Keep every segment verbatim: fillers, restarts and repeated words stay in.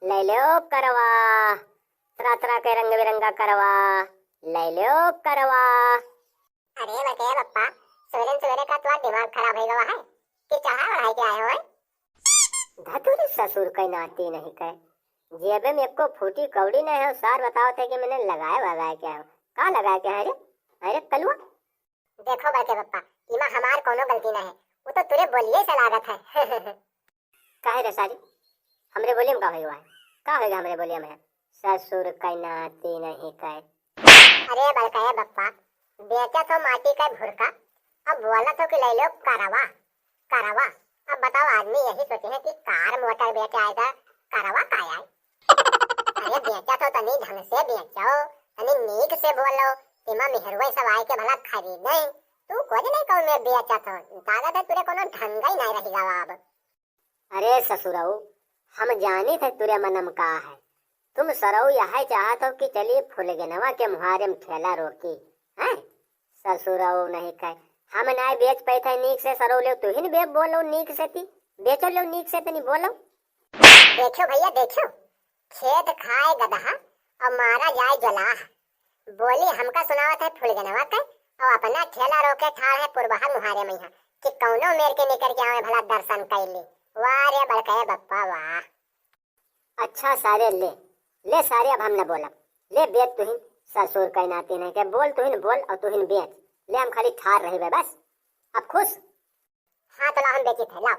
ले लो करवा, तरह तरह के रंग बिरंगा करवा, ले लो करवा। अरे बड़के बप्पा, सवेरे सवेरे का तुम्हारा दिमाग खराब हो गया है कि चढ़ा बढ़ाई के आए हो, हैं? धतुरी ससुर के नाती नहीं कहे, जेबे में एको फूटी कौड़ी नहीं हो। सार बताओ थे कि मैंने लगाए भगाए क्या हो, का लगाए क्या है रे? अरे कलुआ, देखो बड़के बप्पा, इमा हमार कोनो गलती ना है, वो तो तुरे बोलिए से लागत है। काहे रे सारी, हमरे बोलिए में का होइगा है? का होइगा हमरे बोलिए में? ससुर के नाती नहीं कहे। अरे बड़के बप्पा, बेचा तो माटी का भुरका, अब बोला तो कि ले लो करवा, करवा। अब बताओ, आदमी यही सोचे है कि कार मोटर बेचे आए तो करवा का आए? अरे बेचा तो तनी ढंग से बेचो, तनी नीक से बोलो, तिमा मेहरुए सब आए के भला खरीदे। तू कुछ नहीं कहू में बेचा तो, दादा तो तुरे कोनो ढंग ही नहीं रही गवा अब। अरे ससुरऊ, हम जानी थे तुरे मनम का है। तुम सरऊ यह चाहत हो कि चली फुलगेनवा के मुहारे में ठेला रोकी, हैं? ससुरऊ नहीं कहे, हम नाय बेच पैथे नीक से, सरऊ ले तुहिन बे बोलो नीक से ती, बेचो लो नीक से तनी बोलो। देखो भैया देखो, खेत खाए गदहा और मारा जाए जलाह। बोली हमका सुनावत है फुलगेनवा के और अपना ठेला रोके ठाड़ है पुरबहा मुहारे में यहाँ कि कौनो मेर के निकर के आवे भला दर्शन कैली। वाह रे बड़के बप्पा वाह। अच्छा सारे ले, ले सारे अब हम न बोलब। ले बेच तुहिन, ससुर के नाती नहीं के बोल तुहिन बोल और तुहिन बेच। ले हम खाली ठार रही बे बस। अब खुश? हाँ तो ला हम बेचित है, लाओ।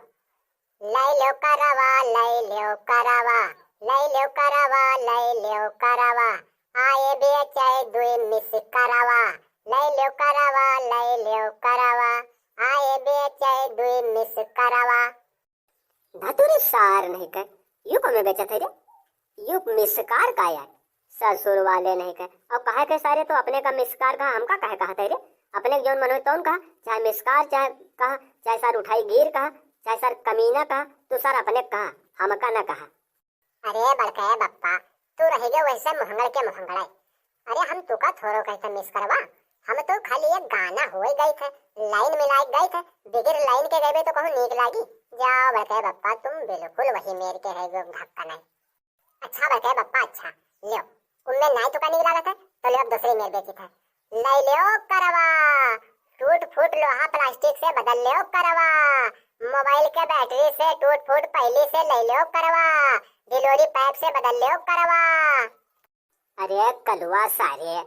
ले लो करवा, ले लो करवा, ले लो करवा, ले लो करवा। आए बेचे दुई मिस करवा। ले लो करवा, ले लो करवा। आए बेचे दुई मिस करवा। धतुरी सार नहीं कहे, यू कमे बेचत है रे? यू मिसकार का यार? ससुर वाले नहीं कहे। और कहे के सारे तो अपने का मिसकार कहा, हमका कहे कहत है रे? अपने के जौन मन होई तौन कहा, चाहे मिसकार, चाहे कहा, चाहे सार उठाई गिर कहा, चाहे सार कमीना कहा, तू सार अपने कहा, हमका ना कहा। अरे बड़के बप्पा, तू रह गए वैसे मुहंगड़ के मुहंगड़े। अरे हम तुका थोड़ो कहते मिस करवा, हम तो खाली एक गाना होए गई थे, लाइन मिलाए गई थे, बिगर लाइन के गए तो कहूँ नीक लागी। जाओ बड़के बप्पा, तुम बिल्कुल वही मेर के है जो घक्का नहीं। अच्छा बड़के बप्पा, अच्छा, ल्यो, उनमें नाई तुका नीक लागत है, तो ल्यो अब दूसरी मेर बेची थे। ले ल्यो करवा, टूट फूट लोहा प्लास्टिक से बदल ल्यो करवा, मोबाइल के बैटरी से टूट फूट पहली से ले ल्यो करवा, डिलीवरी पाइप से बदल ल्यो करवा। अरे कलुआ सारे,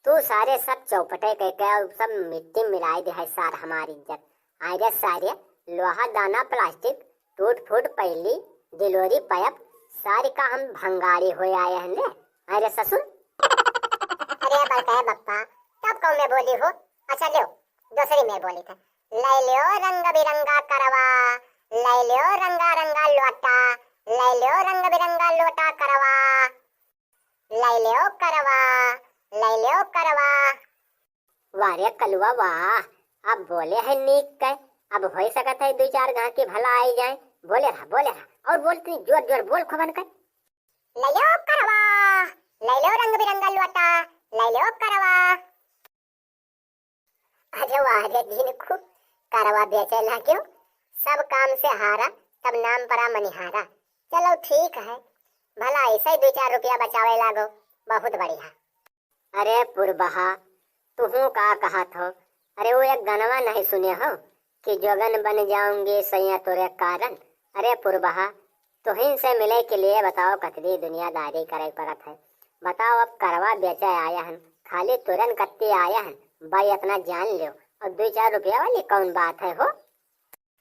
तू सारे सब चौपटे कह के और सब मिट्टी मिलाई दे है सार हमारी इज्जत। अरे सारे, लोहा दाना प्लास्टिक टूट फूट पहली डिलीवरी पाइप सारी का हम भंगारी हो आए हैं रे। अरे ससुर। अरे बड़का है बप्पा, तब कौन में बोली हो? अच्छा लो, दूसरी में बोली था। ले लो रंग बिरंगा करवा, ले लो रंगा रंगा लोटा, ले लो रंग बिरंगा लोटा करवा। ले ल्यो करवा, ले ल्यो करवा। वाह रे कलुआ वाह, अब बोले है नीक के, अब होई सकत है दुई चार गांव के भला आई जाए। बोले रहा, बोले रहा, और बोल तनी जोर जोर बोल खुबन के। ले ल्यो करवा, ले ल्यो रंग बिरंगा लोटा, ले ल्यो करवा। अरे वाह रे जिनको करवा बेचे लाग्यो, सब काम से हारा, तब नाम परा मनिहारा। चलो ठीक है, भला ऐसे ही दुई चार रुपया बचावे लागो, बहुत बढ़िया। अरे पुरबहा, तुहू का कहत हो? अरे वो एक गनवा नहीं सुने हो कि जोगन बन जाऊंगी सैया तोरे कारण? अरे पुरबहा, तुहिन से मिले के लिए बताओ कतरी दुनियादारी करे पड़त है। बताओ अब करवा बेचे आया हन, खाली तुरन कत्ती आया हन, भाई अपना जान ल्यो। और दुई चार रुपया वाली कौन बात है हो?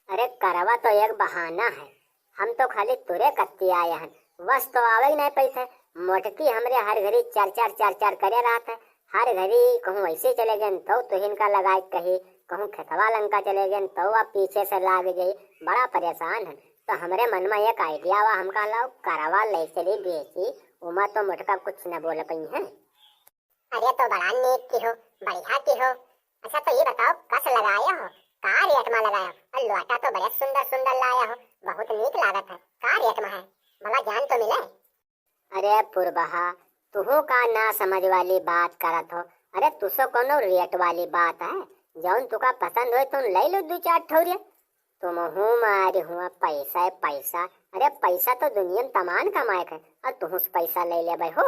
अरे करवा तो एक बहाना है, हम तो खाली तुरे कत्ती आया हन, बस तो आवे ही नहीं पैसे। मोटकी हमरे हर घड़ी चर चर चर चर करे रहत है, हर घड़ी कहूँ ऐसे चले गए तो तुहिन का लगाए कही, कहूँ खेतवा लंका चले गए तो आप पीछे से लाग जाई, बड़ा परेशान है। तो हमरे मन में एक आइडिया हुआ, हम कहला करवा ले चली बेची, उमा तो मोटका कुछ न बोल पई है। अरे तो बड़ा नीक की हो, बढ़िया की हो। अच्छा तो ये बताओ कस लगाया हो, का रेट में लगाया हो? और लोटा तो बड़े सुंदर सुंदर लाया हो, बहुत नीक लागत है, का रेट में है? भला जान तो मिले। अरे पुरबहा, तुहू का ना समझ वाली बात करत हो। अरे तुसो कोनो रेट वाली बात है, जौन तुका पसंद होए तुम ले लो दो चार ठौरिया। तुमहू मारी हुआ पैसा है पैसा, अरे पैसा तो दुनिया में तमान कमाए के, और तुहूँ से पैसा ले लेबे हो।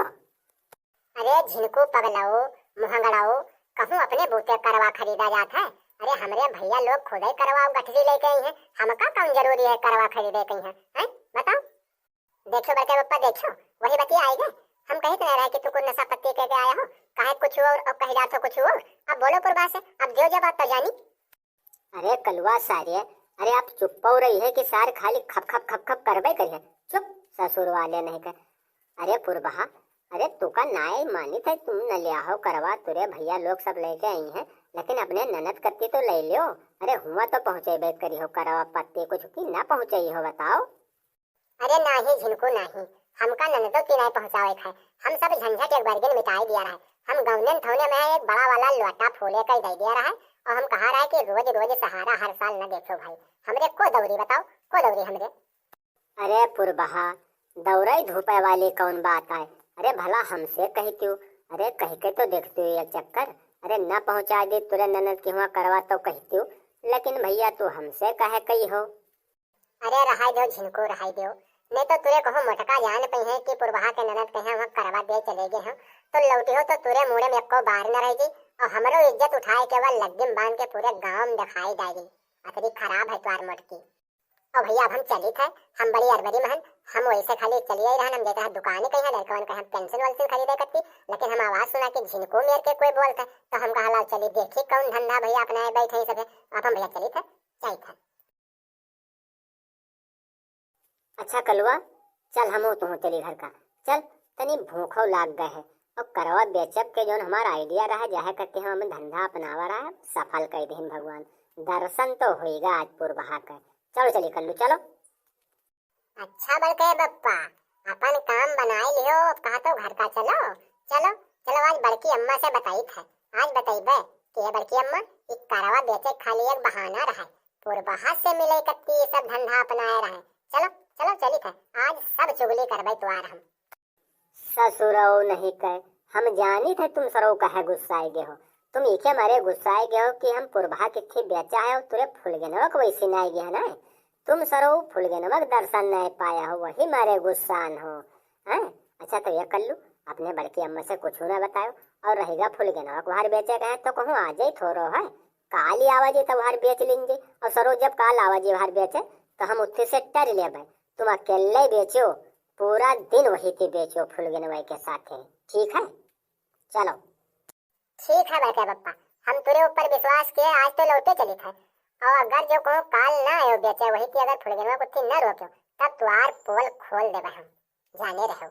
अरे झिनकू पगलाओ, मुहंगड़ाओ, कहूँ अपने बूते करवा खरीदा जात है। अरे हमरे भैया लोग खुदे करवा गठरी लेके आई हैं, हमका कौन जरूरी है करवा खरीदे के यहाँ, हैं? बताओ। देखो बड़के पप्पा, देखो, वही बतिया आई गए। हम कहित नहीं रहे कि तू कुछ नशा पत्ती करके आया हो, काहे कुछ और, और कही जात हो कुछ और। अब बोलो पुरबहा से, अब दियो जवाब तो जानी। अरे कलुआ सारे, अरे आप चुप्पो रही है कि सार खाली खप खप खप खप करबे करिए। चुप, ससुर वाले नहीं कर। अरे पुरबहा, अरे तुका नाय मानित है, तुम न लिया हो करवा, तुरे भैया लोग सब लेके आई हैं, लेकिन अपने ननद कत्ती तो ले लियो। अरे हुआ तो पहुँचेबे करी हो करवा पत्ती कुछ की ना पहुँचाई हो, बताओ। अरे नाही झिनकू नाही, हमका ननदो की नाही पहुँचावे खाए, हम सब झंझट एक बरगिन मिटाई दिया रहे। हम गौनेन थौने में एक बड़ा वाला लोटा फूले कर दे दिया रहे, और हम कहा रहे कि रोज रोज सहारा हर साल न देखो भाई, हमरे को दौरी बताओ, को दौरी हमरे। अरे पुरबहा, दौड़े धूपे वाली कौन बात आए? अरे भला हमसे कहतियो, अरे कह के तो देखतियो ये चक्कर। अरे न पहुँचा दे तुरे ननद के हुआ करवा तो कहतियो, लेकिन भैया तू हमसे कहे कही हो। अरे रहाई दो झिनकू, रहाई दो, नहीं तो तुरे कहूँ मोटका जान पई है कि पुरबहा के ननद कहे वहाँ करवा दे चले गए हो, तो लौटी हो तो तुरे मुड़े में एको बार न रहेगी, और हमरो इज्जत उठाए के बाद लग्गी में बांध के पूरे गांव में दिखाई जाएगी। अतरी खराब है तुहार मोटकी। और भैया अब हम चलित है, हम बड़ी अड़बड़ी में हन, हम वैसे खाली चलिए ही रहन, हम जाते हैं दुकान कहीं लड़कवन कहे हम पेंसिल वेंसिल खरीदे करती, लेकिन हम आवाज सुना कि झिनकू मेर के कोई बोलत है, तो हम कहा लाओ चली देखी कौन धंधा भैया अपनाए बैठे हैं सब है। अब हम भैया चलित है, जाइत है। अच्छा कलुआ, चल हमहू तुहूँ चली घर का। चल, तनी भूखो लाग गए है। और करवा बेचब के जौन हमार idea रहा, जाहे करके हम अपन धंधा अपनावा रहा, सफल कर देहन भगवान। दर्शन तो होइगा आज पुरबहा के। चलो चली कल्लू, चलो। अच्छा बड़के बप्पा, अपन काम बनाए लियो, अब कहा तो घर का चलो। चलो, चलो आज बड़की अम्मा से बताइत है। आज बतइबे कि ये बड़की अम्मा, ई करवा बेचे खाली एक बहाना रहे, पुरबहा से मिले कत्ती ई सब धंधा अपनाए रहे। चलो, चलो चलित है, आज सब चुगली करबे तुहार हम। ससुरऊ नहीं कहे, हम जानित है तुम सरऊ काहे गुस्साए गए हो। तुम इके मारे गुस्साए गए हो कि हम पुरबहा के थी बेचा है और तुरे फुलगेनवा को वैसे नाय गया ना। तुम सरऊ फुलगेनवा के दर्शन नहीं पाया हो, वही मारे गुस्सान हो, हैं? अच्छा तो ये कल्लू, अपने बड़की अम्मा से कुछ ना बतायो, और रहेगा फुलगेनवा को बाहर बेचे के है तो कहूँ आ जाई थोरो है, काल आवा जी तो बाहर बेच लीन जी, और सरऊ जब काल आवा जी बाहर बेचे तो हम उत्थे से टर लेबे, तुम अकेले बेचो, पूरा दिन वही के बेचो फुलगेनवा के साथे, ठीक है? चलो। ठीक है बड़के बप्पा, हम तुरे ऊपर विश्वास किए आज तो लौटे चलित है, और अगर जो कहूँ काल ना आयो बेचे वही के अगर फुलगेनवा को थी न रोक्यो, तब तुहार पोल खोल देबे हम, जाने रहो।